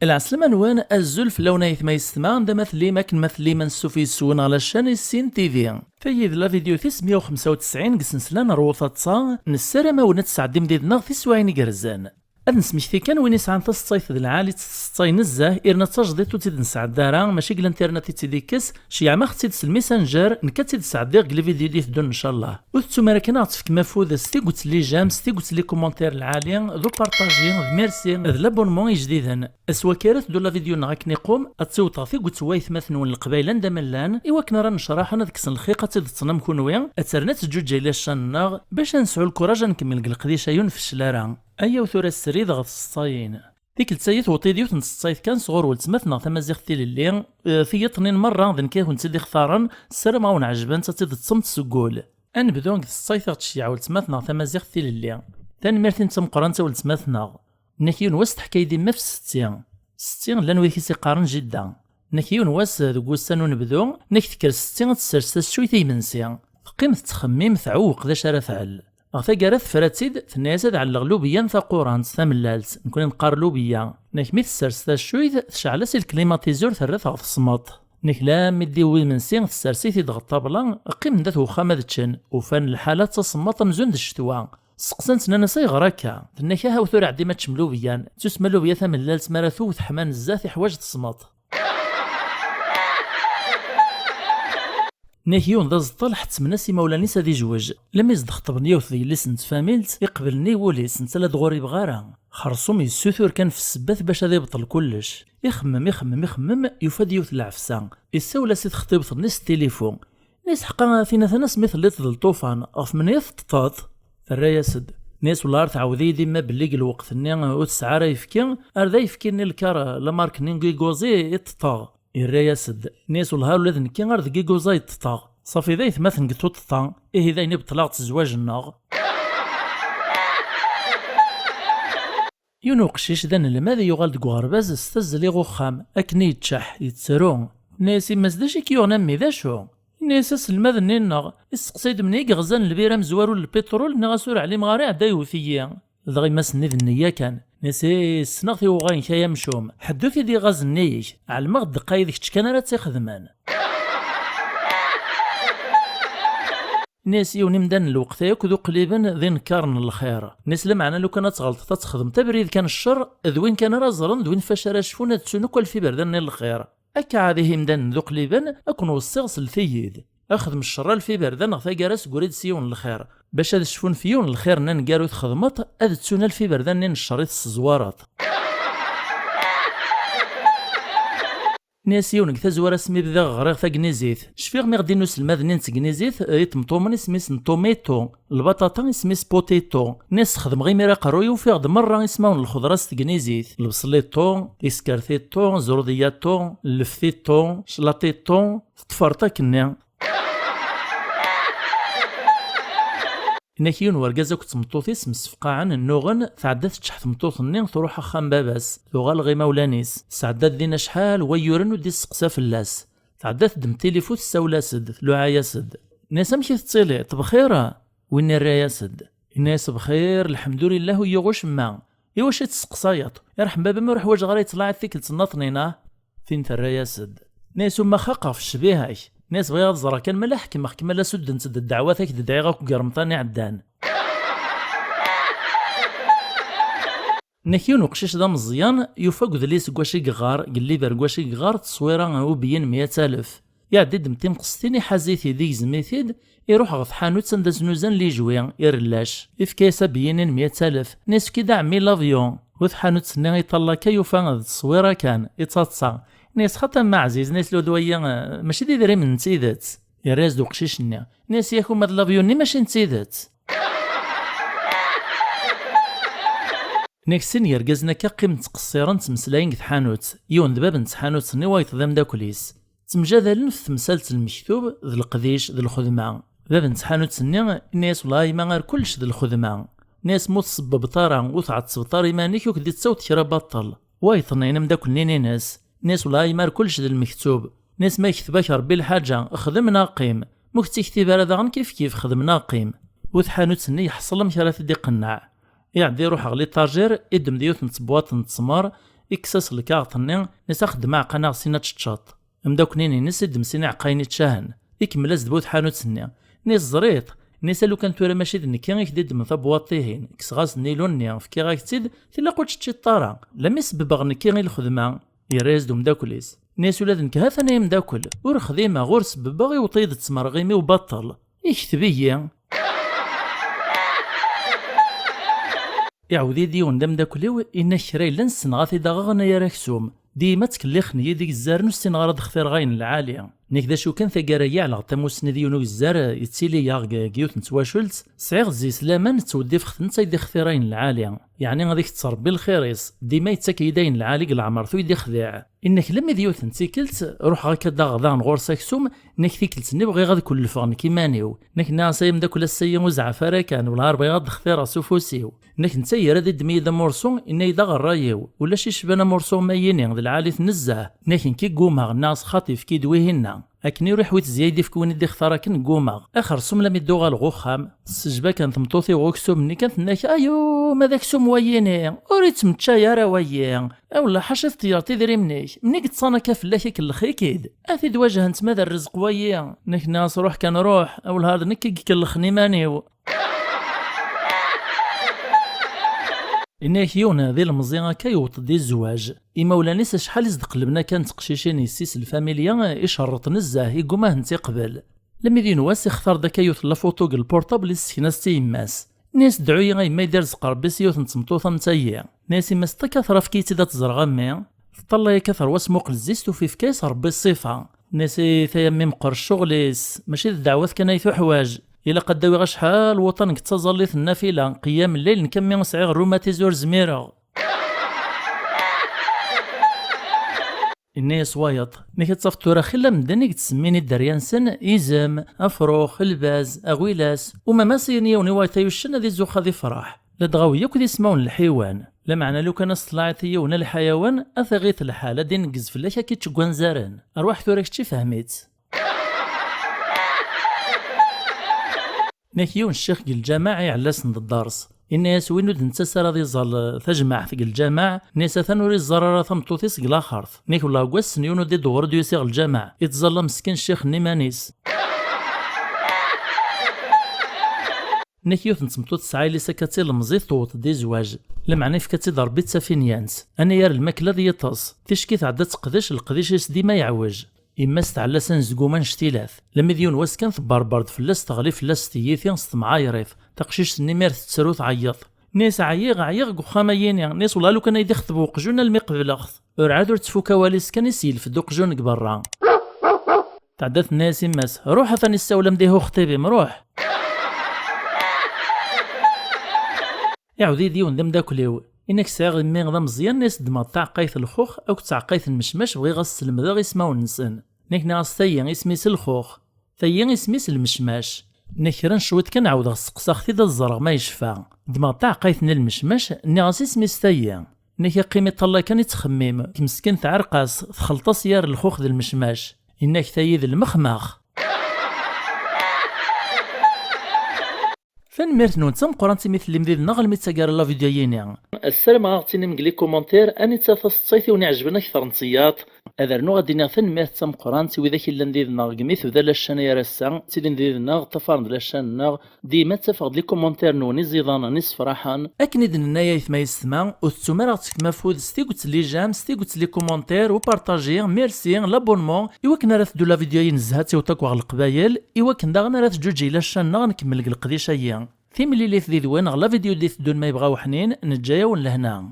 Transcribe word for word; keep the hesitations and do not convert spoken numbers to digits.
Lɛeslama-nwen, azul fell-awen ayetma yessetma, anda ma tellim, akken ma tellim, ansuf yes-wen ɣer la chaîne Issin T V. Tayi d la vidéo tis meyya u xemsa u tesɛin deg sensla n Rwu Taḍsa. Nessaram-awen ad tesɛeddim did-neɣ tiswiɛin igerrzen. Ad nesmekti kan win yesɛan taseṭṭayt d lɛali tt-tseṭṭay nezzeh, irna d tajdiṭ ur tt-id-nesɛedda ara, mačči deg l'internet i tt-id-ikkes, ceyyɛem-aɣ-tt-id s lmessenger, nekk ad tt-id-sɛeddiɣ deg lvidyu i d-iteddun ncallah. Ur tettum ara kan ad ɣ-tefkem afud s tiget n les j'aime, s tiget n les commentaires lɛali, d upartaji, d merci, d l'abonnement ijdiden. S wakka ara teddu la vidéo-nneɣ akken iqum, ad tiwṭeɣ tiget n waytmaten-nwen Leqbayel anda ma llan, i wakken ara necraḥen ad kksen lxiq ad tt-id-ṭṭsen am kunwi, ad terna teǧǧuǧǧay la chaîne-nneɣ, bac ad nesɛu lkuraj ad nkemmel deg leqdic-a ur nfeccel ara. Ayaw tura srid ɣer tseṭṭayin. Tikkelt-agi twweḍ-iyi-d yiwet n tseṭṭayt kan sɣur weltma-tneɣ tamaziɣt tilelli, eh, tiyaḍ-nni merra d nekk i kent-id-ixtaren, ssarameɣ ad wen-ɛejbent, ad tt-id-teṭṭsemt seg wul. Ad nebdu deg tseṭṭayt i ɣ-d-teceyyeɛ weltma-tneɣ tamaziɣt tilelli. Tanemmirt-im d tameqqrant a weltma-tneɣ. Nnak yiwen wass teḥka-yi-d yemma f setti. Setti llan wid i s-iqqaren jidda. Nnak yiwen wass deg wussan unebdu, nnak tekker setti ad tessers taccuyt i yimensi. Teqqim tettxemmim, tɛewweq d acu ara tɛell. Ɣer taggara tefra-tt-id, tenna-yas ad ɛelleɣ lubeyya n taqurant tamellalt, nekkni neqqar lubeyya. Nnak mi tessers taccuyt, tecɛel-as i lklimatizur, terra-t ɣer tesmeḍt. Nnak lammi d-iwwi imensi, tessers-it-id ɣer ṭṭabla, qqimen dat wexxam ad ččen, ufan lḥala d tasemmaḍt amzun d ccetwa. Steqsan-tt, nnan-as ayɣer akka? Tenna-k aha ur tura ɛeddim ad teččem lubeyya, tsusma lubeyya tamellalt mi ara tewwet ḥma nezzeh, tiḥwaǧ tesmeḍt. Nnak yiwen d aẓeṭṭal ḥettmen-as imawlan-is ad ijwej. Lammi s-d-xeṭben yiwet d yelli-s n tfamilt, iqbel nnig wul-is, netta la d-ɣur ibɣa ara. Xersum yessutur kan f ssebbat bac ad ibṭel kullec. Ixemmem, ixemmem, ixemmem, yufa-d yiwet n lɛefsa. Issawel-as i texṭibt-nni s tilifu. Nni-as ḥqa a tin atan asmi telliḍ d lṭufan, ɣef menni i teṭṭeḍ? Terra-yas-d. Nni-as wellah ar tɛawed-iyi-d imma belli deg lweqt-nni ur tesɛi ara ayefki, ar d ayefki-nni lkar lamark-nni n Gigozi i ṭṭeḍeɣ. Irra-yas-d. Nni-as wellah ar ula d nekki ar deg Gigozi i ṭṭeḍeɣ. Ṣafi d aytmaten deg tuṭṭḍa, ihi d ayen i beṭleɣ zzwaǧ-nneɣ. Yiwen uqcic d anelmad yuɣal deg uɣerbaz s tazzli ɣer uxxam, akken i yeččeḥ, yettru. Tenna-yas yemma-s d acu i k-yuɣen a mmi, d acu? Yenna-yas aselmad-nni-nneɣ, isteqsay-d menni i yeɣzan lbir amezwaru n lpiṭrul, nniɣ-as ur ɛlimeɣ ara, iɛedda yewwet-iyi. Dɣa yemma-s-nni d nneyya kan. Nni-as ih, ssneɣ-t i uɣayen-k ay amcum, ḥedd ur t-id-iɣazen nnig-k, ɛelmeɣ ddeqqa-yi d kečč kan ara tt-ixedmen. Nni-as yiwen imdanen n lweqt-a akk d uqliben d inekkaren n lxir. Nni-as lameɛna lukan ad tɣelṭeḍ ad txedmeḍ abrid kan n ccer, d win kan ara ẓren d win fac ara cfun ad ttun akk alef iberdan-nni n lxir. Akka ɛad ihi imdanen d uqliben, ad ken-weṣṣiɣ slet-iyi-d. Xdem ccer alef iberdan neɣ taggara seg urid s yiwen n lxir. Bac ad cfun f yiwen n lxir n aneggaru txedmeḍ, ad ttun alef iberdan-nni n ccer i tessezwareḍ. Nni-as yiwen deg tazwara asmi bdiɣ ɣriɣ tagnizit. Cfiɣ mi ɣ-d-inna uselmad-nni n tegnizit, eh, iṭemṭumen isem-is n tomito, lbaṭaṭa isem-is potato. Nni-as xedmeɣ imir aqerruy ufiɣ-d merra ismawen n lxeḍra s tegnizit, lebṣliṭu, iskertiṭu, zrudiyaṭu, lleftiṭu, claṭiṭu, teṭṭfeṛt akkenni. Inna-k yiwen wergaz akked tmeṭṭut-is msefqaɛen, nnuɣen, tɛedda teččeḥ tmeṭṭut-nni, truḥ axxam baba-s, tuɣal ɣer imawlan-is, tesɛedda-d din acḥal wayyuren ur d-isteqsa fell-as. Tɛedda teddem tilifu, tessawel-as-d, tluɛa-yas-d. Tenna-yas amek i tettiliḍ, bxir? Winna irra-yas-d. Yenna-yas bxir, lḥemdulillah ur yuɣ ucemma. Iwacu i testeqsayeḍ? Irḥem baba-m ur ḥwaǧeɣ ara yettlaɛi tikkelt nnaṭnin, ah? Tin terra-yas-d. Tenna-yas uma xaqeɣ f ccbiha-k. Tenna-yas bɣiɣ ad ẓreɣ kan ma la ḥekmeɣ-kem ala suddent-d ddeɛwat-ak d-dɛiɣ akk deg Remḍan iɛeddan. Nnak yiwen uqcic d ameẓyan, yufa deg udlis deg wacu i yeɣɣar, deg lliber deg wacu i yeɣɣar, tteswira ubeyyen meyya alef. Iɛedda-d m timqestin, iḥaz-it-id, igzem-it-id, iruḥ ɣer tḥanut anda znuzan lijwi, irellac. Ifka-yas abeyyin-in meyya alef, nni-as efk-id a ɛemmi l'avion. U tḥanut-nni iṭall akka yufa d tteswira kan, ittaḍsa. Nni-as xaṭi a mmi ɛziz, nni-as lewdwa-yi, eh, mačči d idrimen n tidet. Yerra-yas-d uqcic-nni. Nni-as yak uma d l'avion-nni mačči n tidet. Nnak sin yergazen akka qqimen ttqeṣṣiren ttmeslayen deg tḥanut. Yiwen d bab n tḥanut-nni, wayeḍ d ameddakel-is. Ttemjadalen f temsalt n lmektub, d leqdic, d lxedma. Bab n tḥanut-nni, inna-yas wellah a yemma ar kullec d lxedma. Nni-as ma ur tsebbbeḍ ara, ur tɛettbeḍ ara iman-ik, ur k-d-ittaweḍ kra baṭel. Wayeḍ-nni, ameddakel-nni, nnan-as, nni-as wellah a yemma ar kullec d lmektub. Nni-as ma yekteb-ak Rebbi lḥaǧa, xdem neɣ qqim. Ma ur k-tt-iktib ara daɣen kifkif, xdem neɣ qqim. U tḥanut-nni yeḥṣel amek ara t-id-iqenneɛ. Iɛedda iruḥ ɣer l'étagère, iddem-d yiwet n tebwaṭ n ttmer, Ikkes-as lkaɣeṭ-nni, nni-as: "Axeddem aɛeqqa-nneɣ sin ad teččeḍ." Amdakkel-nni-ines iddem sin iɛeqqayen iččahen. Ikemmel-as-d bu tḥanut-nni. Nni-as: "Ẓriḍ, nni-as, a lukan tura mačči d nekki i k-d-iddmen tabwaṭ-ihin, kkseɣ-as nnilun-nni, fkiɣ-ak-tt-id, tilaq ur tt-teččiḍ ara. Lammi sebbeɣ nekki i lxedma." Yerra-yas-d umdakkel-is. Nni-as: "Ula d nekk ha-t-an ay amdakkel, ur xdimeɣ, ur sebbeɣ, iwweḍ-iyi-d ttmerɣ imi-w baṭel. Ikteb-iyi." Iɛawed-iyi-d yiwen d amdakkel-iw, inna-k: "Kra yellan ssneɣ ad t-id-aɣeɣ, nna-yi ar aksum. Dima ttkellixen-iyi-d igezzaren, ur ssineɣ ara ad xtireɣ ayen lɛali. Nekk d acu kan, taggara-yi ɛelleɣ tamussni d yiwen ugezzar, eh, yettili-yaɣ g-, g yiwet n twacult, sɛiɣ zzis laman, ttweddifeɣ-t, netta i d-ixtir ayen lɛali. Yeɛni ad ikett Rebbi lxir-is, dima yettak-iyi-d ayen lɛali deg leɛmer, ur yi-d-ixdiɛ." Inna-k lammi d yiwet n tikkelt, ruḥeɣ akka daɣeɣ daɣen ɣur-s aksum, inna-k tikkelt-nni bɣiɣ ad kullfeɣ nekk iman-iw. Inna-k nniɣ-as: "Ay amdakkel, ass-ayi ur zeɛɛef ara kan, wellah ar bɣiɣ ad d-xtireɣ s ufus-iw." Inna-k netta yerra-d iddem-iyi-d amursu, inna-yi-d: "Aɣ ṛṛay-iw, ulac icban amursu ma yini, d lɛali-t nezzeh." Inna-k nekk i ggumaɣ, nniɣ-as: "Xaṭi, efk-iyi-d wihinna." Akken i ruḥ wi tezya i d-ifk win i d-ixtar akken ggumaɣ. Axersum lammi d-uɣaleɣ uxxam, tessejba kan tmeṭṭut-iw uksum-nni kan, tenna-k: "Ayu, ma d aksum wayini, ur ittmeččay ara wayi. A wellah ḥaca teṭṭyert idrimen-ik, mni yeṭṭsan akka fell-ak ikellex-ik-id. A t-id-wajhent ma d rrezq wayi." Inna-k nniɣ-as: "Ruḥ kan ruḥ, a wellah d nekk i ikellxen iman-iw." Inna-k yiwen d ilemẓi akka yewweḍ-d i zzwaǧ. Imawlan-is acḥal i s-d-qellben akka n teqcicin, yessi-s lfamilya icerreṭ nezzeh, igguma ad tent-iqbel. Lammi d yiwen wass ixtar-d akka yiwet n lafuṭu deg lpurṭabl, issekna-as-tt i yemma-s. Nni-as: "Dɛu-yi a yemma i d-irzeq Rebbi s yiwet n tmeṭṭut am tayi." Nni-as yemma-s: "Ṭṭak a tṛa, efk-iyi-tt-id ad tt-ẓreɣ a mmi." Teṭṭalay akka terwa-s, muqel zzis, tufi ifka-yas Rebbi ṣṣifa. Nni-as: "I taya a mmi, meqqer ccɣel-is, mačči d ddeɛwat kan ay tuḥwaǧ. Ilaq ad d-awiɣ acḥal wuṭan deg ttaẓallit n nnafila, qiyam lleyl, nekk a mmi sɛiɣ rrumatis ur zmireɣ." Inna-yas wayeḍ: "Nek ad tafeḍ tura xilla medden i yettsemmin i dderya-nsen izem, afrux, lbaz, aɣilas, umama s-yin yiwen i wayeḍ ay uccen ad izuxx ad ifreḥ. Ladɣa wi yakk d ismawen n lḥiwan. Lameɛna lukan as-tlaɛiḍ i yiwen a lḥayawan, ad t-iɣiḍ lḥal, ad ineggez fell-ak ad k-ičč deg wanzaren. Arwaḥ tura kečč ifhem-itt." Nek yiwen ccix deg lǧameɛ iɛella-asen-d dders. Inna-yas win ur d-nettas ara ad iẓẓal, eh, tajmaɛt deg lǧameɛ, inna-yas atan ur iẓẓar ara tameṭṭut-is deg laxert. Nek wellah deg wass-n yiwen ur d-idewwer ur d-yusi ɣer lǧameɛ, ittẓalla meskin ccix n iman-is. Nek yiwet n tmeṭṭut tesɛa yelli-s akka d tilemẓit, tewweḍ-d i zzwaǧ. Lameɛna yefka-tt-id Rebbi d tafinyant. Anayer lmakla ad yeṭṭes. Ticki tɛedda teqdec, leqdic-is dima yeɛwej. Yemma-s tɛella s anezgum annect-ilat. Lammi d yiwen wass kan tebberber-d fell-as, teɣli fell-as s tyiti, s temɛayrit. Taqcict-nni mi ara tettru tɛeyyeḍ. Nni-as: "Ɛyiɣ, ɛyiɣ deg uxxam-ayini." Nni-as: "Wellah lukan ay d-ixṭeb uqjun almi qebleɣ-t." Ur ɛad ur tfuk awal-is kan, i s-yelfed uqjun deg berra. Tɛedda tenna-yas yemma-s: "Ruḥ atan issawel-am-d ih uxṭib-im, ruḥ." Iɛawed-iyi-d yiwen d ameddakel-iw. Inna-k sɛiɣ mmi d ameẓyan, nni-as ddmeɣ-d taɛeqqayt n lxux akked taɛeqqayt n mecmac, bɣiɣ ad s-slemdeɣ ismawen-nsen. Nni-ak nniɣ-as tayi isem-is lxux, tayi isem-is lmecmac. Nni-ak kra n cwiṭ kan ɛawdeɣ sseqsaɣ-t-id ad ẓreɣ ma yecfa. Ddmeɣ-d taɛeqqayt n lmecmac, nniɣ-as isem-is tayi. Nni-ak iqqim iṭalla kan ittxemmim, meskint tɛerq-as, txelṭ-as yar lxux d lmecmac. Inna-ak tayi d lmexmex. Tanemmirt-nwen d tameqqrant imi tellim did-neɣ almi d taggara n la vidéo-yini. Ssarameɣ ad aɣ-tinim deg les commentaires anita taseḍsayt i wen-iɛejben akter n tiyaḍ. Ad rnuɣ ad d-iniɣ tanemmirt d tameqqrant i widak i llan did-neɣ deg mi tebda la chaîne ar ass-a, ttilin did-neɣ, ṭṭafaren-d la chaîne-nneɣ, dima ttafeɣ-d les commentaires-nwen iẓidanen, isefraḥen. Akken i d-nenna ay aytma yessetma, ur tettum ara ad ɣ-tefkem afud s tiget les j'aime, s tiget les commentaires, upartaji, merci, l'abonnement, i wakken ara teddu la vidéo-yi n zzha ad tiweḍ akk ɣer Leqbayel, i wakken daɣen ara teǧǧuǧǧeg la chaîne-nneɣ ad nkemmel deg leqdic-agi. Timlilit did-wen ɣer la vidéo d-iteddun ma yebɣa uḥnin, neǧǧa-yawen lehna.